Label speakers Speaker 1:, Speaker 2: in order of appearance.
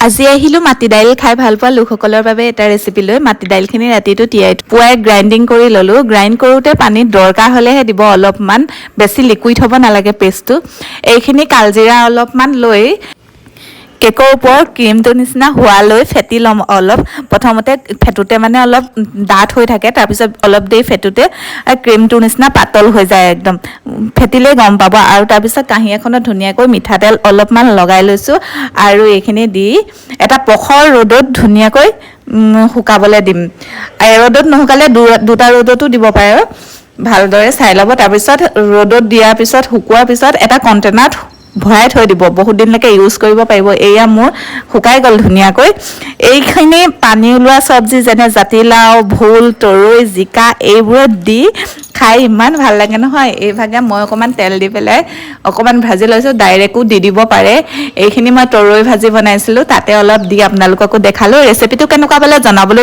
Speaker 1: আজি আহিলোঁ মাটি দাইল খাই ভাল পোৱা লোকসকলৰ বাবে এটা ৰেচিপি লৈ। মাটি দাইলখিনি ৰাতিটো তিয়াই পুৱাই গ্ৰাইণ্ডিং কৰি ল'লোঁ। গ্ৰাইণ্ড কৰোঁতে পানী দৰকাৰ হ'লেহে দিব অলপমান, বেছি লিকুইড হ'ব নালাগে পেষ্টটো। এইখিনি কালজিৰা অলপমান লৈ কেকৰ ওপৰত ক্ৰীমটোৰ নিচিনা হোৱালৈ ফেটি ল'ম অলপ। প্ৰথমতে ফেটোতে মানে অলপ ডাঠ হৈ থাকে, তাৰপিছত অলপ দেৰি ফেটোতে ক্ৰীমটোৰ নিচিনা পাতল হৈ যায় একদম, ফেটিলেই গম পাব। আৰু তাৰপিছত কাঁহী এখনত ধুনীয়াকৈ মিঠাতেল অলপমান লগাই লৈছোঁ আৰু এইখিনি দি এটা প্ৰখৰ ৰ'দত ধুনীয়াকৈ শুকাবলৈ দিম। ৰ'দত নুশুকালে দুটা ৰ'দতো দিব পাৰে, ভালদৰে চাই ল'ব। তাৰপিছত ৰ'দত দিয়াৰ পিছত, শুকোৱাৰ পিছত এটা কণ্টেইনাৰত ভৰাই থৈ দিব, বহুত দিনলৈকে ইউজ কৰিব পাৰিব। এয়া মোৰ শুকাই গ'ল ধুনীয়াকৈ। এইখিনি পানী ওলোৱা চব্জি, যেনে জাতিলাও, ভোল, তৰৈ, জিকা, এইবোৰত দি খাই ইমান ভাল লাগে নহয়। এইভাগে মই অকণমান তেল দি পেলাই অকণমান ভাজি লৈছোঁ, ডাইৰেক্টো দি দিব পাৰে। এইখিনি মই তৰৈ ভাজি বনাইছিলোঁ, তাতে অলপ দি আপোনালোককো দেখালোঁ। ৰেচিপিটো কেনেকুৱা পালে জনাবলৈ।